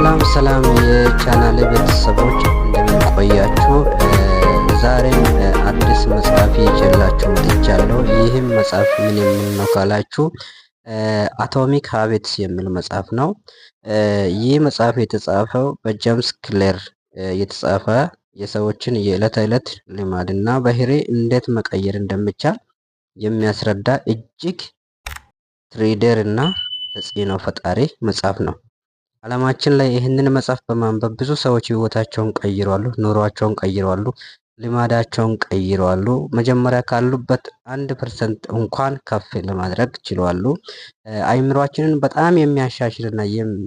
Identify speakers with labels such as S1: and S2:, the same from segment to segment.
S1: ሰላም ሰላም የቻናል ቤተሰቦች፣ እንደምን ቆያችሁ? ዛሬም አዲስ መጽሐፍ ይዤላችሁ መጥቻለሁ። ይህም መጽሐፍ ምን የሚል ነው ካላችሁ፣ Atomic Habits የሚል መጽሐፍ ነው። ይህ መጽሐፍ የተጻፈው በጄምስ ክሌር የተጻፈ፣ የሰዎችን የዕለት ተዕለት ልማድና ባህሪ እንዴት መቀየር እንደሚቻል የሚያስረዳ እጅግ trigger እና ተጽዕኖ ፈጣሪ መጽሐፍ ነው። ዓለማችን ላይ ይህንን መጽሐፍ በማንበብ ብዙ ሰዎች ህይወታቸውን ቀይረዋል፣ ኑሯቸውን ቀይረዋል፣ ልማዳቸውን ቀይረዋል። መጀመሪያ ካሉበት 1% እንኳን ከፍ ለማድረግ ችለዋል። አይምሯችንን በጣም የሚያሻሽልና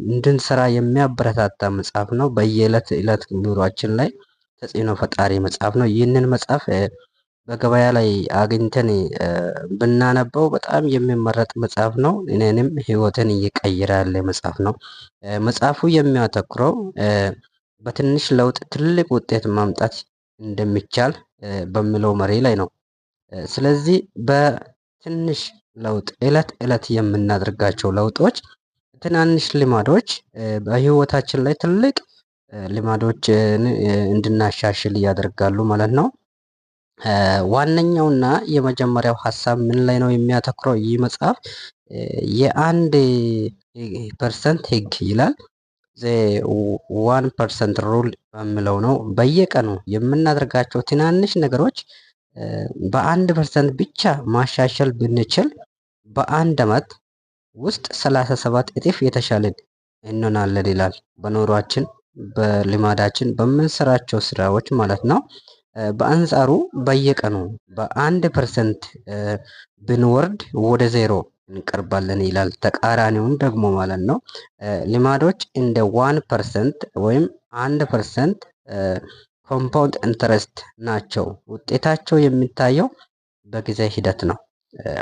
S1: እንድንሰራ የሚያበረታታ መጽሐፍ ነው። በየዕለት ዕለት ኑሯችን ላይ ተጽዕኖ ፈጣሪ መጽሐፍ ነው። ይህንን መጽሐፍ በገበያ ላይ አግኝተን ብናነበው በጣም የሚመረጥ መጽሐፍ ነው። እኔንም ህይወትን እየቀየረ ያለ መጽሐፍ ነው። መጽሐፉ የሚያተኩረው በትንሽ ለውጥ ትልቅ ውጤት ማምጣት እንደሚቻል በሚለው መሪ ላይ ነው። ስለዚህ በትንሽ ለውጥ እለት እለት የምናደርጋቸው ለውጦች፣ ትናንሽ ልማዶች በህይወታችን ላይ ትልቅ ልማዶችን እንድናሻሽል ያደርጋሉ ማለት ነው። ዋነኛውና የመጀመሪያው ሀሳብ ምን ላይ ነው የሚያተኩረው ይህ መጽሐፍ? የ1% ህግ ይላል። 1% rule በሚለው ነው። በየቀኑ የምናደርጋቸው ትናንሽ ነገሮች በ1% ብቻ ማሻሻል ብንችል በአንድ አመት ውስጥ 37 እጥፍ የተሻለን እንሆናለን ይላል። በኑሯችን፣ በልማዳችን፣ በምንሰራቸው ስራዎች ማለት ነው። በአንጻሩ በየቀኑ በ1% ብንወርድ ወደ ዜሮ እንቀርባለን ይላል። ተቃራኒውን ደግሞ ማለት ነው። ልማዶች እንደ 1% ወይም 1% compound interest ናቸው። ውጤታቸው የሚታየው በጊዜ ሂደት ነው።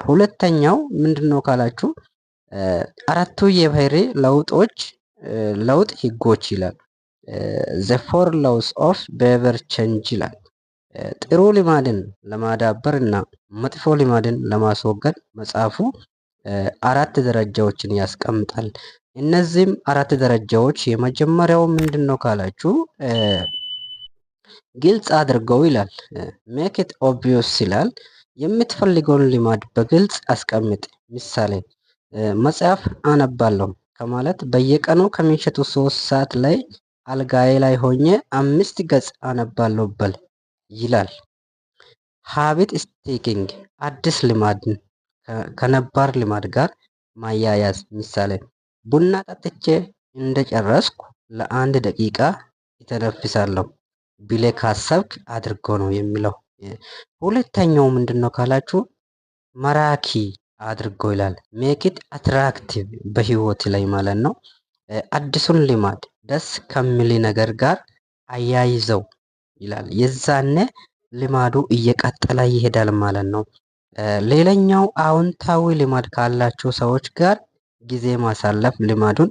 S1: ሁለተኛው ምንድነው ካላችሁ፣ አራቱ የባህሪ ለውጦች ለውጥ ህጎች ይላል። The four laws of behavior change ይላል። ጥሩ ልማድን ለማዳበር እና መጥፎ ልማድን ለማስወገድ መጽሐፉ አራት ደረጃዎችን ያስቀምጣል። እነዚህም አራት ደረጃዎች የመጀመሪያው ምንድነው ካላችሁ፣ ግልጽ አድርገው ይላል። Make it obvious ይላል። የምትፈልገውን ልማድ በግልጽ አስቀምጥ። ምሳሌ፣ መጽሐፍ አነባለሁ ከማለት በየቀኑ ከምሽቱ 3 ሰዓት ላይ አልጋዬ ላይ ሆኜ አምስት ገጽ አነባለሁ በል ይላል። Habit stacking፣ አዲስ ልማድን ከነባር ልማድ ጋር ማያያዝ። ምሳሌ፣ ቡና ጠጥቼ እንደጨረስኩ ለአንድ ደቂቃ እተነፍሳለሁ ብለህ ካሰብክ አድርገው ነው የሚለው። ሁለተኛው ምንድነው ካላችሁ፣ ማራኪ አድርገው ይላል። Make it attractive በህይወት ላይ ማለት ነው። አዲሱን ልማድ ደስ ከሚል ነገር ጋር አያይዘው ይላል። የዛኔ ልማዱ እየቀጠለ ይሄዳል ማለት ነው። ሌላኛው አዎንታዊ ልማድ ካላቸው ሰዎች ጋር ጊዜ ማሳለፍ ልማዱን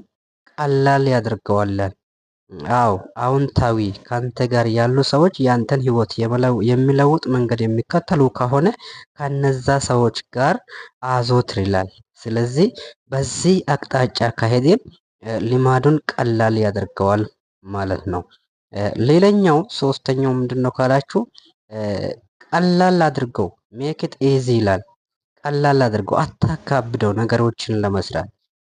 S1: ቀላል ያደርገዋል። አዎ፣ አዎንታዊ ካንተ ጋር ያሉ ሰዎች ያንተን ህይወት የሚለውጥ መንገድ የሚከተሉ ከሆነ ከነዛ ሰዎች ጋር አዘውትር ይላል። ስለዚህ በዚህ አቅጣጫ ከሄድን ልማዱን ቀላል ያደርገዋል ማለት ነው። ሌላኛው ሶስተኛው ምንድነው ካላችሁ፣ ቀላል አድርገው፣ make it easy ይላል። ቀላል አድርገው፣ አታካብደው ነገሮችን ለመስራት።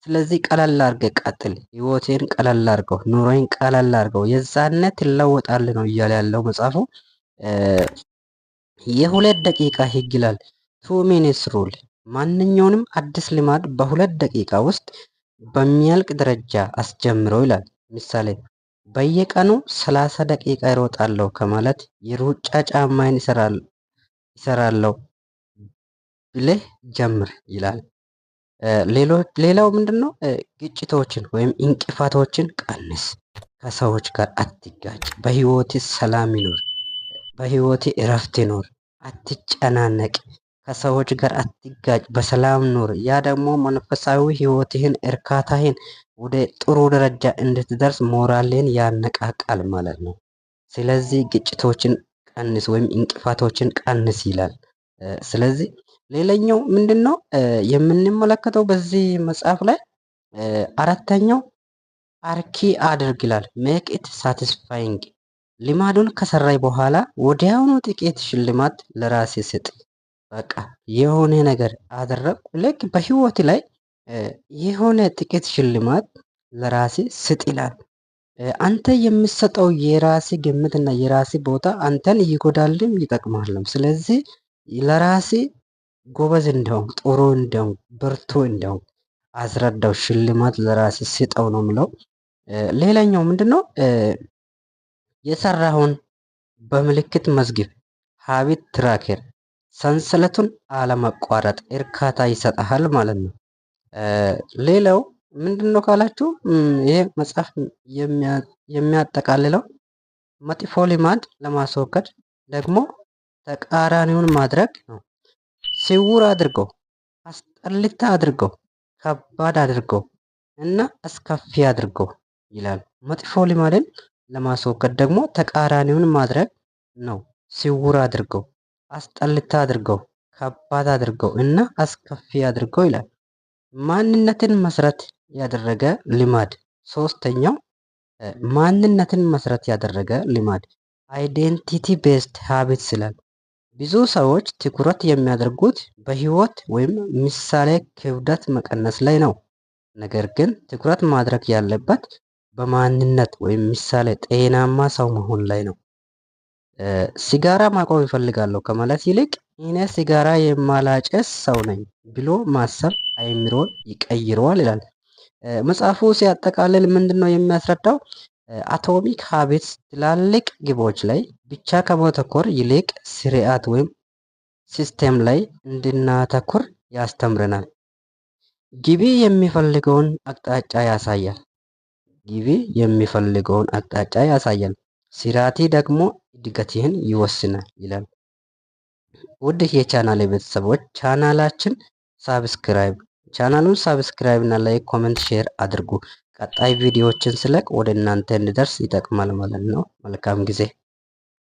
S1: ስለዚህ ቀለል አድርገህ ቀጥል፣ ህይወቴን ቀለል አድርገው፣ ኑሮዬን ቀለል አድርገው፣ የዛኔ ትለወጣለህ ነው እያለ ያለው መጽሐፉ። የ2 ደቂቃ ህግ ይላል። 2 minutes rule። ማንኛውንም አዲስ ልማድ በ2 ደቂቃ ውስጥ በሚያልቅ ደረጃ አስጀምረው ይላል። ምሳሌ፣ በየቀኑ 30 ደቂቃ እሮጣለሁ ከማለት የሩጫ ጫማዬን እሰራለሁ ብለህ ጀምር ይላል። ሌላው ምንድነው? ግጭቶችን ወይም እንቅፋቶችን ቀንስ። ከሰዎች ጋር አትጋጭ። በህይወትህ ሰላም ይኑር። በህይወትህ እረፍት ይኑር። አትጨናነቅ። ከሰዎች ጋር አትጋጭ። በሰላም ኑር። ያ ደግሞ መንፈሳዊ ህይወትህን፣ እርካታህን ወደ ጥሩ ደረጃ እንድትደርስ ሞራልህን ያነቃቃል ማለት ነው። ስለዚህ ግጭቶችን ቀንስ ወይም እንቅፋቶችን ቀንስ ይላል። ስለዚህ ሌላኛው ምንድነው የምንመለከተው በዚህ መጽሐፍ ላይ? አራተኛው አርኪ አድርግ ይላል። Make it satisfying። ልማዱን ከሰራህ በኋላ ወዲያውኑ ጥቂት ሽልማት ለራሴ ስጥ። በቃ የሆነ ነገር አደረግኩ፣ ልክ በህይወት ላይ የሆነ ጥቂት ሽልማት ለራሴ ስጥ ይላል። አንተ የምትሰጠው የራሴ ግምትና የራሴ ቦታ አንተን ይጎዳልም ይጠቅማልም። ስለዚህ ለራሴ ጎበዝ እንደሆንክ፣ ጥሩ እንደሆንክ፣ ብርቱ እንደሆንክ አስረዳው። ሽልማት ለራሴ ስጠው ነው የምለው። ሌላኛው ምንድነው? የሰራኸውን በምልክት መዝግብ። Habit tracker ሰንሰለቱን አለመቋረጥ እርካታ ይሰጥሃል ማለት ነው። ሌላው ምንድነው ካላችሁ፣ ይሄ መጽሐፍ የሚያጠቃልለው መጥፎ ልማድ ለማስወገድ ደግሞ ተቃራኒውን ማድረግ ነው። ስውር አድርገው፣ አስጠሊታ አድርገው፣ ከባድ አድርገው እና አስከፊ አድርገው ይላል። መጥፎ ልማድን ለማስወገድ ደግሞ ተቃራኒውን ማድረግ ነው። ስውር አድርገው፣ አስጠሊታ አድርገው፣ ከባድ አድርገው እና አስከፊ አድርገው ይላል። ማንነትን መሰረት ያደረገ ልማድ፣ ሶስተኛው ማንነትን መሰረት ያደረገ ልማድ identity based habits ይላል። ብዙ ሰዎች ትኩረት የሚያደርጉት በህይወት ወይም ምሳሌ ክብደት መቀነስ ላይ ነው። ነገር ግን ትኩረት ማድረግ ያለበት በማንነት ወይም ምሳሌ ጤናማ ሰው መሆን ላይ ነው። ሲጋራ ማቆም እፈልጋለሁ ከማለት ይልቅ እኔ ሲጋራ የማላጨስ ሰው ነኝ ብሎ ማሰብ አይምሮን ይቀይረዋል ይላል። መጽሐፉ ሲያጠቃልል ምንድነው የሚያስረዳው? Atomic Habits ትላልቅ ግቦች ላይ ብቻ ከማተኮር ይልቅ ስርዓት ወይም system ላይ እንድናተኩር ያስተምረናል። ግብ የሚፈልገውን አቅጣጫ ያሳያል። ግብ የሚፈልገውን አቅጣጫ ያሳያል። ስርዓት ደግሞ እድገትህን ይወስናል ይላል። ውድ የቻናል ቤተሰቦች፣ ቻናሉን subscribe እና like፣ comment፣ share አድርጉ። ቀጣይ ቪዲዮዎችን ስለቅ ወደ እናንተ እንዲደርስ ይጠቅማል ማለት ነው። መልካም ጊዜ።